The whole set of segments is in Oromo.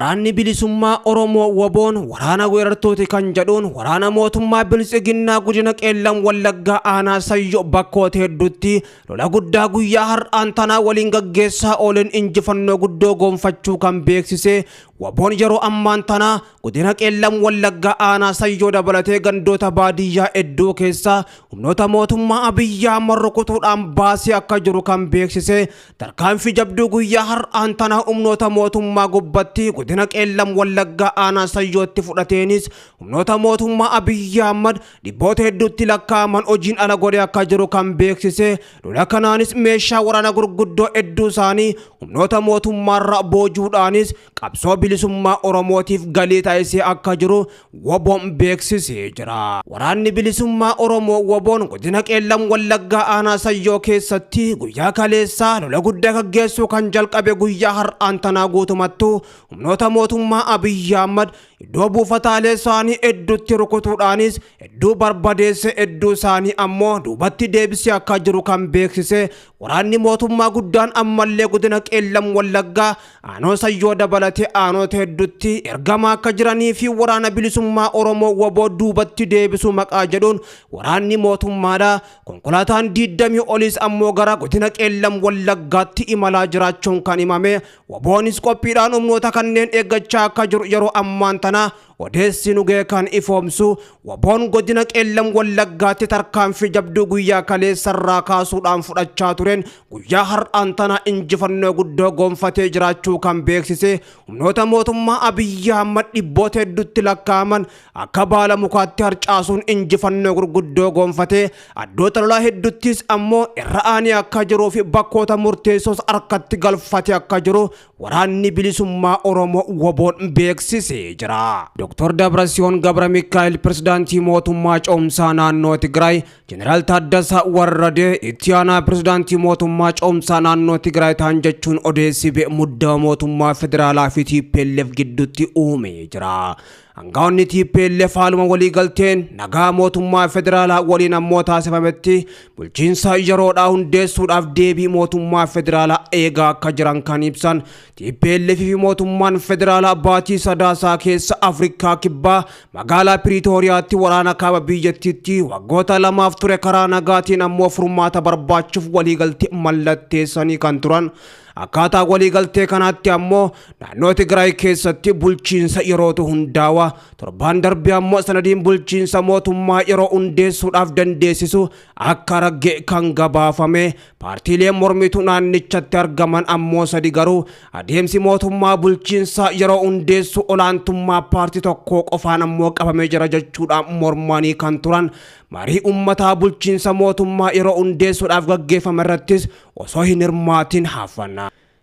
Waraanni Bilisummaa Oromoo WBOn waraana weerartooti kan jedhuun waraana mootummaa Biltsiginnaa godina Qeellam Wallaggaa aanaa Sayyoo bakkoota hedduutti lola guddaa guyyaa har'aan tanaa waliin gaggeessaa ooleen injifannoo guddoo gonfachuu kan beeksise WBOn yeroo ammaan tanaa godina Qeellam Wallaggaa aanaa Sayyoo dabalatee gandoota baadiyyaa hedduu keessaa humnoota mootummaa Abiyyi Ahmad rukutuudhaan baasee akka jiru kan beeksise tarkaanfii jabduu guyyaa har'aan tanaa humnoota mootummaa gubbatti godina Qeellam Wallaggaa aanaa Sayyootti fudhateenis humnoota mootummaa Abiyyi Ahmad dhibboota hedduutti lakkaa'aman hojiin ala godhee akka jiru kan beeksise lola kanaanis meeshaa waraana gurguddoo hedduu isaanii humnoota mootummaarra boojuudhaanis qabsoo bilisummaa Oromootiif galii taasisee akka jiru WBOn beeksisee jira. Waraanni bilisummaa Oromoo WBOn godina Qeellam Wallaggaa aanaa Sayyoo keessatti guyyaa kaleessaa lola guddaa gaggeessuu kan jalqabe guyyaa har'aan tanaa guutumattuu humnoota mootummaa Abiyyi Ahmad iddoo buufataalee isaanii hedduutti rukutuudhaanis hedduu barbadeesse hedduu isaanii ammoo duubatti deebisee akka jiru kan beeksise waraanni mootummaa guddaan ammallee godina Qeellam Wallaggaa aanoo Sayyoo dabalatee aanota hedduutti ergamaa akka jiranii fi waraana bilisummaa Oromoo WBO duubatti deebisuu maqaa jedhuun waraanni mootummaadha. Konkolaataan 20 olis ammoo gara godina Qeellam Wallaggaatti imalaa jiraachuun kan himame WBOnis qophiidhaan humnoota kanneen eeggachaa akka jiru yeroo ammaan tana odeessi nu ga'e kan ifoomsu WBOn godina Qeellam Wallaggaatti tarkaanfii jabduu guyyaa kaleessarraa kaasuudhaan fudhachaa tureen guyyaa har'aan tana injifannoo guddoo gonfatee jiraachuu kan beeksise humnoota mootummaa Abiyyi Ahmad dhibboota hedduutti lakkaa'aman akka baala mukaatti harcaasuun injifannoo gurguddoo gonfatee addoota lolaa hedduuttis ammoo irra aanee akka jiruu fi bakkoota murteessoos harkatti galfatee akka jiru waraanni bilisummaa Oromoo WBOn beeksisee jira. Dr. Dabrasiyoon Gabra Mikaa'el pirezidaantii mootummaa ce'umsaa naannoo Tigraay, Jeneraal Taaddasaa Warradee itti aanaa pirezidaantii mootummaa ce'umsaa naannoo Tigraay ta'an jechuun odeessi ba'e muddama mootummaa federaalaa fi TPLF gidduutti uumee jira. Aangawoonni TPLF haaluma waliigalteen nagaa mootummaa federaalaa waliin ammoo taasifametti bulchiinsa yeroodhaa hundeessuudhaaf deebii mootummaa federaalaa eegaa akka jiran kan ibsan TPLF fi mootummaan federaalaa baatii sadaasaa keessa Afrikaa Kibbaa magaalaa Piriitooriyaatti waraana kaaba biyyattiitti waggoota lamaaf ture karaa nagaatiin ammoo furmaata barbaachuuf waliigaltee mallatteessanii kan turan. Akkaataa waliigaltee kanaatti ammoo naannoo Tigraay keessatti bulchiinsa yerootu hundaawa. Torbaan darbee ammoo sanadiin bulchiinsa mootummaa yeroo hundeessuudhaaf dandeessisu akka ragge kan gabaafame. Paartiileen mormituu naannichatti argaman ammoo sadi garuu adeemsi mootummaa bulchiinsa yeroo hundeessu olaantummaa paartii tokkoo qofaan ammoo qabamee jira jechuudhaan mormanii kan turan. Marii uummataa bulchiinsa mootummaa yeroo hundeessuudhaaf gaggeeffame irrattis osoo hin hirmaatin hafan.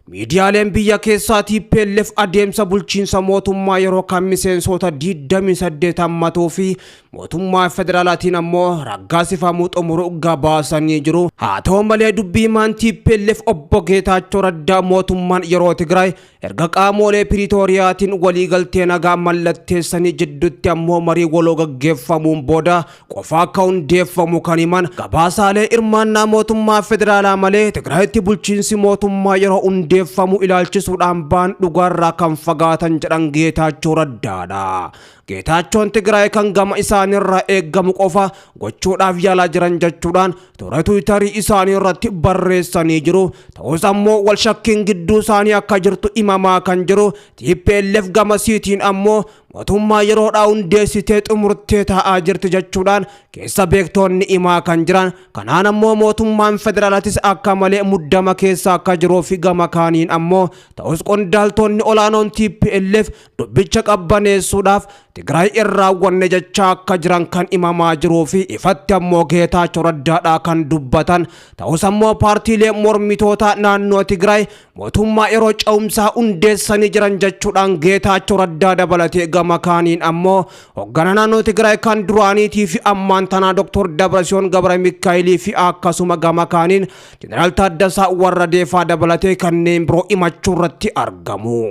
Miidiyaaleen biyya keessaa TPLF adeemsa bulchiinsa mootummaa yeroo kan miseensota 28 hammatuu fi mootummaa federaalaatiin ammoo raggaasifamuu xumuru gabaasanii jiru. Haa ta'u malee dubbii himaan TPLF obbo Geetaachoo Raddaa mootummaan yeroo Tigraay erga qaamolee Piriitooriyaatiin waliigaltee nagaa mallatteessanii jidduutti ammoo marii waloo gaggeeffamuun booda qofa akka hundeeffamu kan himan gabaasaalee hirmaannaa mootummaa federaalaa malee Tigraayitti bulchiinsi mootummaa yeroo hundeeffamu ilaalchisuudhaan ba'an dhugaarraa kan fagaatan jedhan Geetaachoo Raddaadha. Geetaachoon Tigraay kan gama isaaniirraa eeggamu qofa gochuudhaaf yaalaa jiran jechuudhaan toora Tiwiitarii isaanii irratti barreessanii jiru. Ta'us ammoo wal shakkiin gidduu isaanii akka jirtu himamaa kan jiru TPLF gama siitiin ammoo mootummaa yeroodhaa hundeessitee xumurtee taa'aa jirti jechuudhaan keessa beektoonni himaa kan jiran. Kanaan ammoo mootummaan federaalatis akka malee muddama keessa akka jiruu fi gama kaaniin ammoo ta'us qondaaltonni olaanoon TPLF dubbicha qabbaneessuudhaaf Tigraay irraa wanne jechaa akka jiran kan himamaa jiruu fi ifatti ammoo Geetaachoo Raddaadhaa kan dubbatan. Ta'us ammoo paartiilee mormitoota naannoo Tigraay mootummaa yeroo ce'umsaa hundeessanii jiran jechuudhaan Geetaachoo Raddaa dabalatee gama kaaniin ammoo hoggana naannoo Tigraay kan duraaniitii fi ammaan tanaa Dr. Dabrasiyoon Gabra Mikaa'elii fi akkasuma gama kaaniin Jeneraal Taaddasaa Warradeefaa dabalatee kanneen biroo himachuu irratti argamu.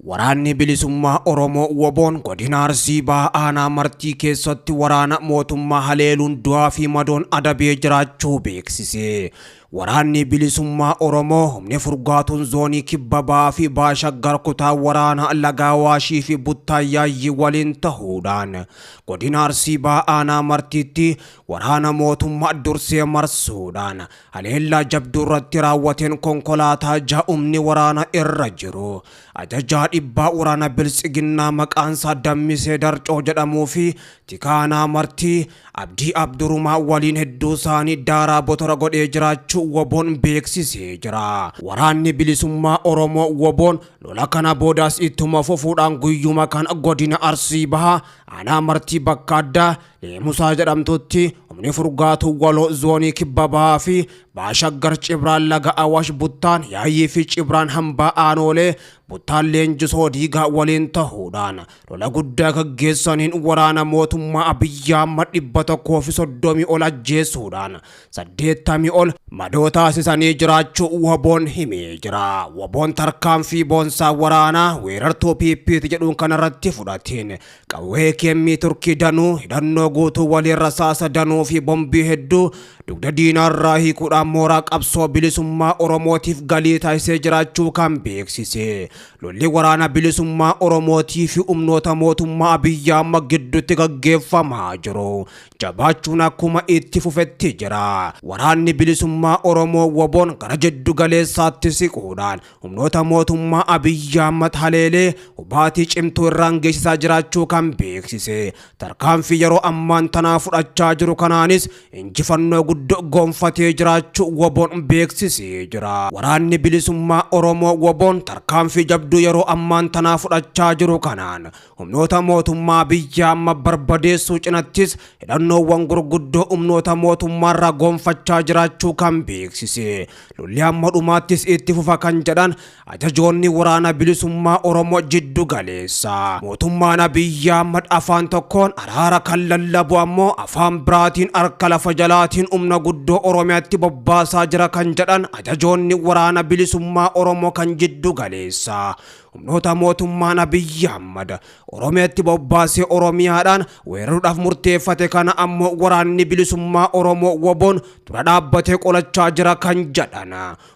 Waraanni bilisummaa Oromoo WBOn godina Arsii Bahaa aanaa Martii keessatti waraana mootummaa haleeluun du'aa fi madoon adabee jiraachuu beeksise. Waraanni bilisummaa Oromoo humni furgaatuun zoonii kibba bahaa fi baashaggar kutaa waraanaa Laga Awaashii fi Buttaayyaayyii waliin tahuudhaan godina Arsii Bahaa aanaa Martiitti waraana mootummaa dursee marsuudhaan haleellaa jabduu irratti raawwateen konkolaataa ja'a humni waraana irra jiru ajajaa dhibbaa waraana biltsiginnaa maqaansaa Dammisee Darcoo jedhamuu fi tikaanaa Martii Abdii Abdurumaa waliin hedduu isaanii daaraa botora godhee jiraachuu WBOn beeksisee jira. Waraanni bilisummaa Oromoo WBOn lola kana boodaas ittuma fufuudhaan guyyuma kana godina Arsii Bahaa aanaa Martii bakka addaa Leemusaa jedhamtutti humni furgaatuu waloo zoonii kibba bahaa fi Baashaggar Cibraan Laga Awaash Buttaan Yaayyii fi Cibraan Hambaa Aanoolee Buttaan Leenjisoo Diigaa waliin tahuudhaan lola guddaa gaggeessaniin waraana mootummaa Abiyyi Ahmad 130 ol ajjeesuudhaan 80 ol madoo taasisanii jiraachuu WBOn himee jira. WBOn tarkaanfii boonsaa waraanaa weerartuu PP'ti jedhuun kanarratti fudhateen qawwee keemmii Turkii danuu hidhannoo guutuu waliin rasaasa danuu fi bombii hedduu dugda diinaarraa hiikuudhaan mooraa qabsoo bilisummaa Oromootiif galii taasisee jiraachuu kan beeksise. Lolli waraana bilisummaa Oromootii fi humnoota mootummaa Abiyyi Ahmad gidduutti gaggeeffamaa jiru jabaachuun akkuma itti fufetti jira. Waraanni bilisummaa Oromoo WBOn gara jiddu galeessaatti siquudhaan humnoota mootummaa Abiyyi Ahmad haleelee hubaatii cimtuu irraan geessisaa jiraachuu kan beeksise. Tarkaanfii yeroo ammaan tanaa fudhachaa jiru kanaanis injifannoo guddoo gonfatee jiraachuu WBOn beeksisee jira. Waraanni bilisummaa Oromoo WBOn tarkaanfii jabduu yeroo ammaan tanaa fudhachaa jiru kanaan humnoota mootummaa Abiyyi Ahmad barbadeessuu cinattis hidhannoowwan gurguddoo humnoota mootummaarraa gonfachaa jiraachuu kan beeksise. Lolli hamma dhumaattis itti fufa kan jedhan ajajoonni waraana bilisummaa Oromoo jiddu galeessa. Mootummaan Abiyyi Ahmad afaan tokkoon araara kan lallabu ammoo afaan biraatiin harka lafa jalaatiin humna guddoo Oromiyaatti bobbaasaa jira kan jedhan ajajoonni waraana bilisummaa Oromoo kan jiddu galeessa. Humnoota mootummaan Abiyyi Ahmad Oromiyaatti bobbaasee Oromiyaadhaan weeraruudhaaf murteeffate kana ammoo waraanni bilisummaa Oromoo WBOn dura dhaabbatee qolachaa jira kan jedhan.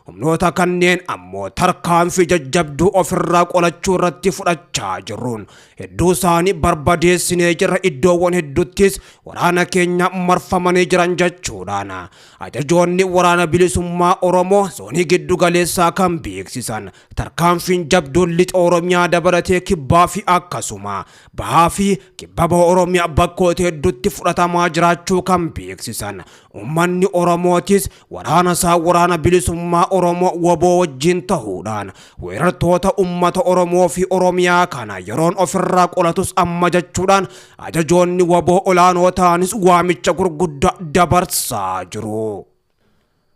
Humnoota kanneen ammoo tarkaanfii jajjabduu ofirraa qolachuu irratti fudhachaa jirruun hedduu isaanii barbadeessinee jirra, iddoowwan hedduuttis waraana keenya marfamanii jiran jechuudhaan ajajoonni waraana bilisummaa Oromoo zoonii giddu galeessaa kan beeksisan. Tarkaanfiin jabduun lixa Oromiyaa dabalatee kibbaa fi akkasuma bahaa fi kibba baha Oromiyaa bakkoota hedduutti fudhatamaa jiraachuu kan beeksisan. Uummanni Oromootis waraana isaa waraana bilisummaa Oromoo WBO wajjin ta'uudhaan weerartoota uummata Oromoo fi Oromiyaa kana yeroon ofirraa qolatus amma jechuudhaan ajajoonni WBO olaanoo ta'anis waamicha gurguddaa dabarsaa jiru.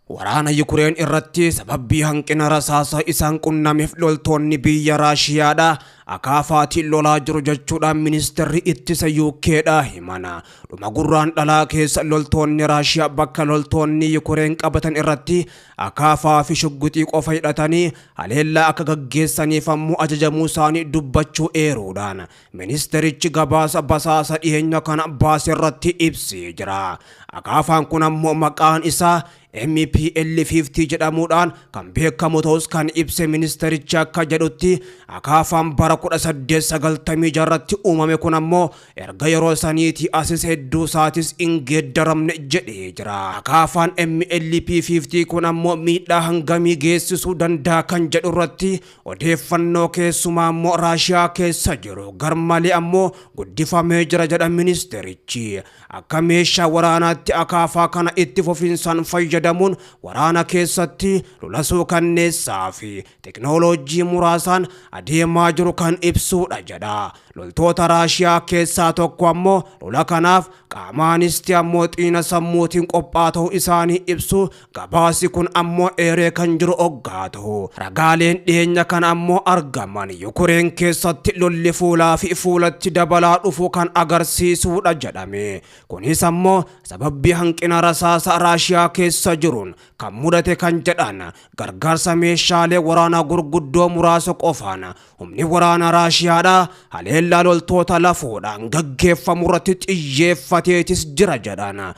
Waraana Yukureen irratti sababbii hanqina rasaasa isaan qunnameef loltoonni biyya Raashiyaadha akaafaatiin lolaa jiru jechuudhaan ministeerri ittisa UKdha himana. Dhuma gurraan dhalaa keessa loltoonni Raashiyaa bakka loltoonni Yukureen qabatan irratti akaafaa fi shugguxii qofa hidhatanii haleellaa akka gaggeessaniif ammoo ajajamuu isaanii dubbachuu eeruudhaan ministeerichi gabaasa basaasa dhiyeenya kana baase irratti ibsee jira. Akaafaan kun ammoo maqaan isaa MPL-50 jedhamuudhaan kan beekamu ta'us kan ibse ministeerichi akka jedhutti akaafaan bara 1896 irratti uumame kun ammoo erga yeroo saniitii asis hedduu isaatis hin geeddaramne jedhee jira. Akaafaan MLP-50 kun ammoo miidhaa hangamii geessisuu danda'a kan jedhu irratti odeeffannoo keessumaa ammoo Raashiyaa keessa jiru garmalee ammoo guddifamee jira jedha ministeerichi. Akka meeshaa waraanaatti akaafaa kana itti fufinsaan fayyadamuun waraana keessatti lola suukanneessaa fi teknooloojii muraasaan adeemaa jiru kan ibsuudha jedha. Loltoota Raashiyaa keessaa tokko ammoo lola kanaaf qaamaanis ta'e ammoo xiina sammuutiin qophaa'aa ta'uu isaanii ibsu gabaasi kun ammoo eeree kan jiru oggaa ta'u. Ragaaleen dhiyeenya kana ammoo argaman Yukureen keessatti lolli fuulaa fi fuulatti dabalaa dhufu kan agarsiisuudha jedhame. Kunis ammoo sababbii hanqina rasaasa Raashiyaa keessa jiruun kan mudate kan jedhan gargaarsa meeshaalee waraanaa gurguddoo muraasa qofaan humni waraana Raashiyaadha haleellaa loltoota lafoodhaan gaggeeffamu irratti xiyyeeffateetis jira jedhan.